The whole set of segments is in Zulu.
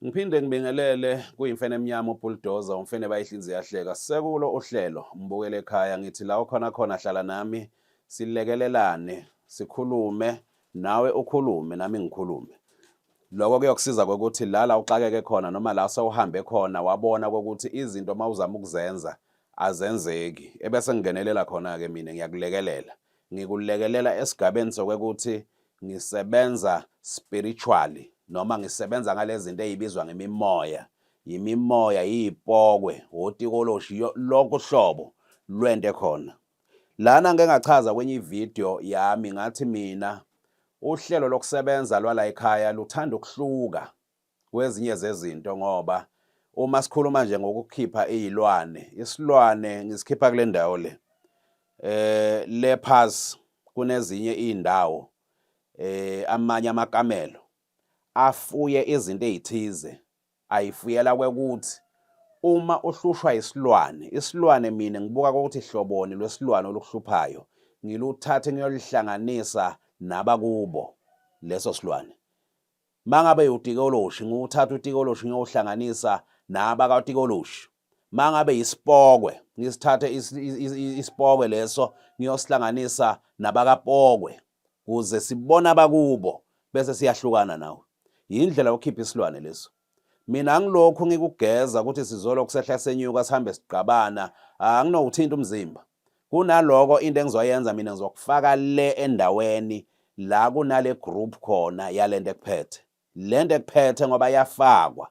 Ngiphinde ngibingelele kuyimfene emnyama ubulldozer umfene bayihlinze yahleka sekulo uhlelo mbukele ekhaya ngithi la ukhona khona hlala nami silekelelane sikhulume nawe ukhulume nami ngikhulume. Lokho kuyokusiza kokuthi la la uxakeke khona noma la sewuhambe khona wabona kokuthi izinto uma uzama ukuzenza azenzeki ebese ngingenelela khona-ke mina ngiyakulekelela. Ngikulekelela esigabeni sokuthi ngisebenza spiritually noma ngisebenza ngalezinto ezibizwa ngemimoya, yimimoya, yiyipokwe, wotikoloshi, lonke uhlobo lwento ekhona. Lana ngike ngachaza kwenye ivideo yami ngathi mina uhlelo lokusebenza lwala ekhaya luthanda ukuhluka kwezinye zezinto ngoba uma sikhuluma nje ngokukhipha izilwane, isilwane ngisikhipha kule ndawo le. Le phasi kunezinye izindawo amanye amakamelo afuye izinto ezithize ayifuyela kwekuthi uma uhlushwa isilwane, isilwane mina ngibuka ukuthi hloboni lwesilwane olukuhluphayo, ngiluthathe ngiyolihlanganisa nabakubo leso silwane. Mangabe utikoloshi ngiwuthatha utikoloshi ngiyowuhlanganisa nabakatikoloshi. Mangabe isipokwe ngisithathe isipokwe leso ngiyosihlanganisa nabakapokwe kuze sibone abakubo bese siyahlukana nawe. Yindlela yokukhipha isilwane leso. Mina angilokhu ngikugeza ukuthi sizolokhu sehla senyuka sihambe sigqabana, anginowuthinta umzimba. Kunaloko into engizoyenza mina ngizokufaka le endaweni la kunale group khona yalento ekuphethe. Lento ekuphethe ngoba yafakwa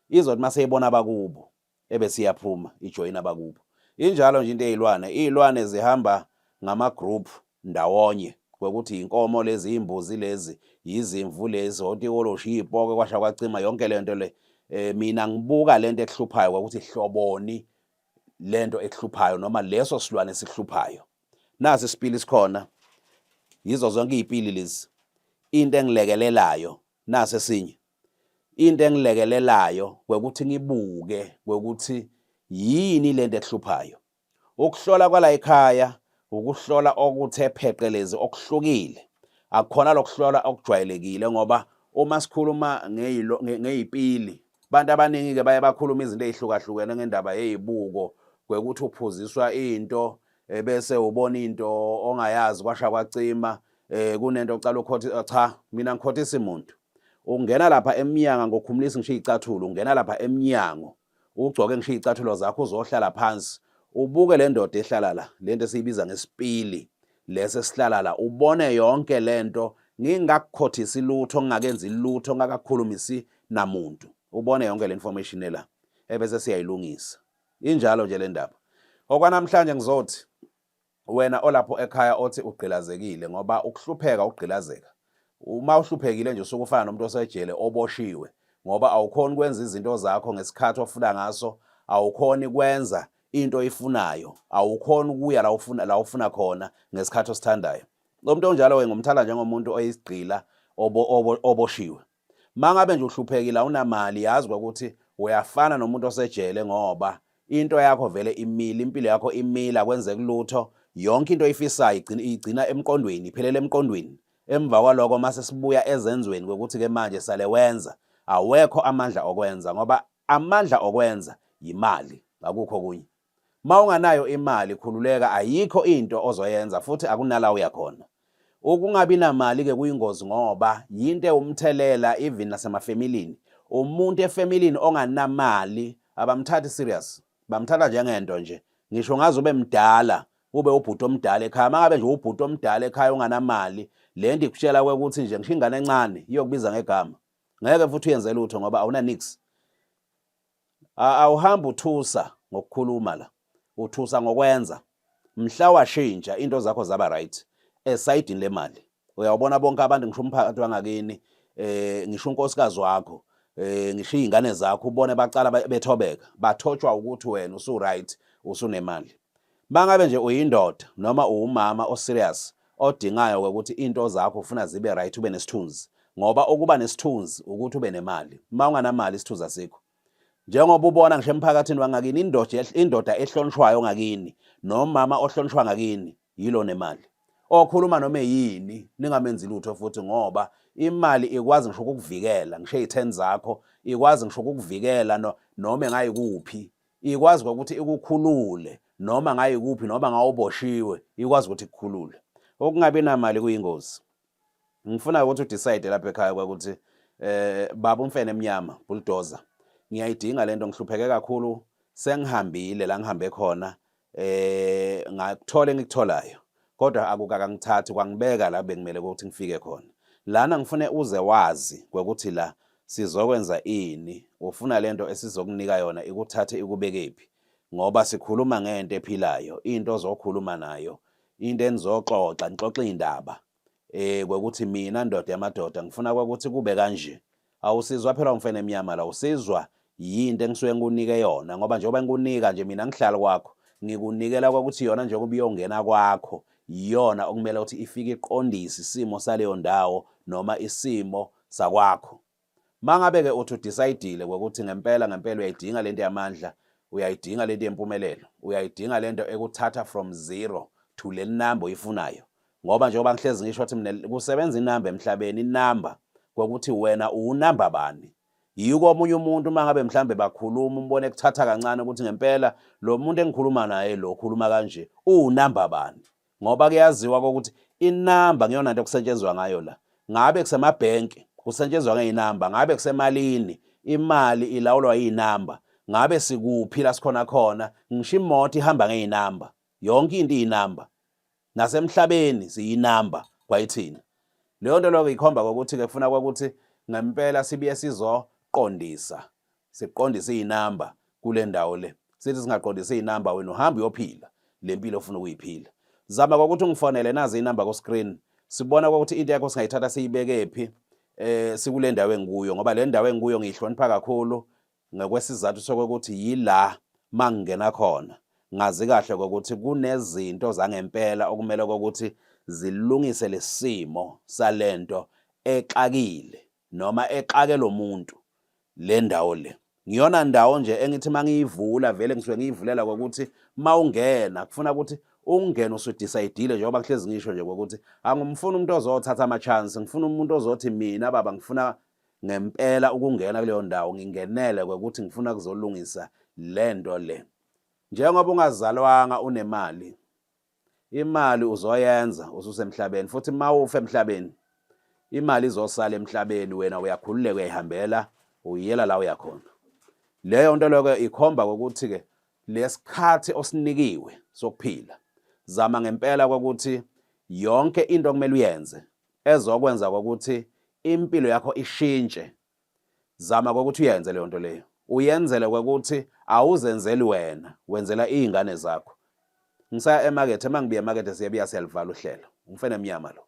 izothi mase ibona abakubo ebese iyaphuma ijoyina abakubo. Injalo nje into eyilwane, iy'lwane zihamba ngama group ndawonye kwekuthi yinkomo lezi, yimbuzi lezi, yizimvu lezi, otikoloshi, yipokwe kwasha kwacima yonke lento le. Mina ngibuka lento ekuhluphayo ukuthi hloboni lento ekuhluphayo noma leso silwane esihluphayo. Nasi isipili sikhona, yizo zonke iy'pili lezi. Into engilekelelayo nasi esinye, into engilekelelayo kwekuthi ngibuke kwekuthi yini lento ekuhluphayo. Ukuhlola kwala ekhaya ukuhlola okuthe pheqelezi okuhlukile, akukhona lokuhlola okujwayelekile ngoba uma sikhuluma ngey'pili Abantu abaningi-ke baye bakhuluma izinto ey'hlukahlukene ngendaba yey'buko kwekuthi uphuziswa into bese ubona into ongayazi kwasha kwacima kunento ocala ukhothi cha mina ngikhothisa imuntu. Ungena lapha emnyango ngokhumulisa ngisho iy'cathulo, ungena lapha emnyango ugcoke ngisho iy'cathulo zakho uzohlala phansi ubuke le ndoda ehlala la, le nto esiyibiza ngesipili lesi esihlala la, ubone yonke le nto ngingakukhothisi lutho ngingakenzi lutho ngingakakukhulumisi namuntu, ubone yonke le information ela ebese siyayilungisa. Injalo nje le ndaba. Okwanamhlanje ngizothi wena olapho ekhaya othi ugqilazekile ngoba ukuhlupheka ukugqilazeka. Uma uhluphekile nje usuke ufana nomuntu osejele oboshiwe ngoba awukhoni kwenza izinto zakho ngesikhathi ofuna ngaso, awukhoni kwenza into oyifunayo, awukhoni ukuya la ufuna la ufuna khona ngesikhathi osithandayo. Lo muntu onjalo-ke ngumthatha njengomuntu oyisigqila oboshiwe. Mangabe nje uhluphekile awunamali yazi ukuthi uyafana nomuntu osejele ngoba into yakho vele imile, impilo yakho imile, akwenzeki lutho, yonke into oyifisayo igcina igcina emqondweni, iphelela emqondweni. Emva kwaloko mase sibuya ezenzweni kokuthi-ke manje sale wenza, awekho amandla okwenza ngoba amandla okwenza yimali, akukho okunye. Uma unganayo imali khululeka ayikho into ozoyenza futhi akunala uya khona. Ukungabi namali ke kuyingozi ngoba yinto ewumthelela even nasemafemilini. Umuntu efemilini onganamali abamthathi serious, bamthatha njengento nje. Ngisho ngaze ube mdala, ube ubhuti omdala ekhaya, mangabe nje ubhuti omdala ekhaya unganamali, le nto ikutshela ukuthi nje ngisho ingane encane iyokubiza ngegama. Ngeke futhi uyenze lutho ngoba awuna niks. Awuhambi uthusa ngokukhuluma la, uthusa ngokwenza. Mhla washintsha into zakho zaba right esayidini lemali. Uyawubona bonke abantu ngisho umphakathi wangakini ngisho unkosikazi wakho ngisho izingane zakho ubone baqala bethobeka, bathotshwa ukuthi wena usu right usunemali. Mangabe nje uyindoda noma uwumama o serious odingayo ukuthi into zakho ufuna zibe right ube nesithunzi ngoba ukuba nesithunzi ukuthi ube nemali. Uma unganamali isithunzi asikho. Njengoba ubona ngisho emphakathini wangakini indoda indoda ehlonishwayo ngakini nomama ohlonishwa ngakini yilo nemali. Okhuluma noma yini ningamenzi lutho futhi, ngoba imali ikwazi ngisho ukukuvikela ngisho ey'theni zakho, ikwazi ngisho ukukuvikela no, noma engayikuphi, ikwazi ukuthi ikukhulule noma ngayikuphi, noma ngawuboshiwe ikwazi ukuthi ikukhulule. Ukungabi namali kuyingozi. Ngifuna ukuthi udecide lapha ekhaya ukuthi baba umfene emnyama bulldozer, ngiyayidinga lento, ngihlupheke kakhulu, sengihambile la ngihambe khona, ngakuthola engikutholayo, kodwa akukakangithathi kwangibeka la bekumele ukuthi ngifike khona. Lana ngifune uze wazi kwekuthi la sizokwenza ini, ufuna lento esizokunika yona ikuthathe ikubekephi, ngoba sikhuluma ngento ephilayo, into ozokhuluma nayo, into enizoxoxa, nixoxe iy'ndaba kwekuthi mina ndoda yamadoda ngifuna ukuthi kube kanje. Awusizwa phela umfene emnyama la, usizwa yinto engisuke ngikunike yona, ngoba njengoba ngikunika nje mina ngihlala kwakho, ngikunikela kwakuthi yona njengoba iyongena kwakho, iyona okumele ukuthi ifike iqondise isimo saleyo ndawo noma isimo sakwakho. Mangabe-ke uthi udisayidile ngokuthi ngempela ngempela uyayidinga lento yamandla, uyayidinga lento yempumelelo, uyayidinga lento ekuthatha from zero to le number oyifunayo, ngoba njengoba ngihlezi ngisho ukuthi mina kusebenza inamba emhlabeni, inamba kokuthi wena uwunamba bani. Yiko omunye umuntu uma ngabe mhlambe bakhuluma umbone ekuthatha kancane ukuthi ngempela lo muntu engikhuluma naye lo khuluma kanje uwunamba bani, ngoba kuyaziwa ukuthi inamba ngiyona nto kusetshenzwa ngayo la. Ngabe kusemabhenki kusetshenzwa ngeyinamba, ngabe kusemalini, imali ilawulwa yinamba, ngabe sikuphi la sikhona khona, ngisho imoto ihamba ngeyinamba, yonke into iyinamba, nasemhlabeni siyinamba kwayithina. Leyo nto lokho ikhomba ukuthi-ke kufuna ukuthi ngempela sibuye sizoqondisa, siqondise iy'namba kule ndawo le. Sithi singaqondisa iy'namba, wena uhambe uyophila le mpilo ofuna ukuyiphila. Zama kokuthi ungifonele, nazi iy'namba ku-screen, sibona kokuthi into yakho singayithatha siyibekephi sikule ndawo engikuyo, ngoba le ndawo engikuyo ngiyihlonipha kakhulu ngokwesizathu sokuthi yila mangingena khona ngazi kahle ukuthi kunezinto zangempela okumele ukuthi zilungise lesimo salento exakile noma exake lo muntu le ndawo le. Ngiyona ndawo nje engithi mangiyivula vele ngisuke ngiyivulela ngokuthi mawungena kufuna ukuthi ungene usudecide, njengoba kuhlezi ngisho nje ngokuthi angimfuni umuntu ozothatha ama chance, ngifuna umuntu ozothi mina baba ngifuna ngempela ukungena kuleyo ndawo, ngingenele ukuthi ngifuna kuzolungisa lento le. Njengoba ungazalwanga unemali, imali uzoyenza ususemhlabeni, futhi mawufa emhlabeni imali izosala emhlabeni, wena uyakhululeka, uyayihambela, uyiyela la uyakhona. Leyo nto lokho ikhomba ukuthi-ke lesikhathi osinikiwe sokuphila, zama ngempela ukuthi yonke into okumele uyenze ezokwenza ukuthi impilo yakho ishintshe, zama ukuthi uyenze leyo nto leyo, uyenzele ukuthi awuzenzeli wena, wenzela iy'ngane zakho. Ngisaya emakethe, uma ngibuya emakethe siyabuya siyalivala uhlelo. Umfene emnyama lo.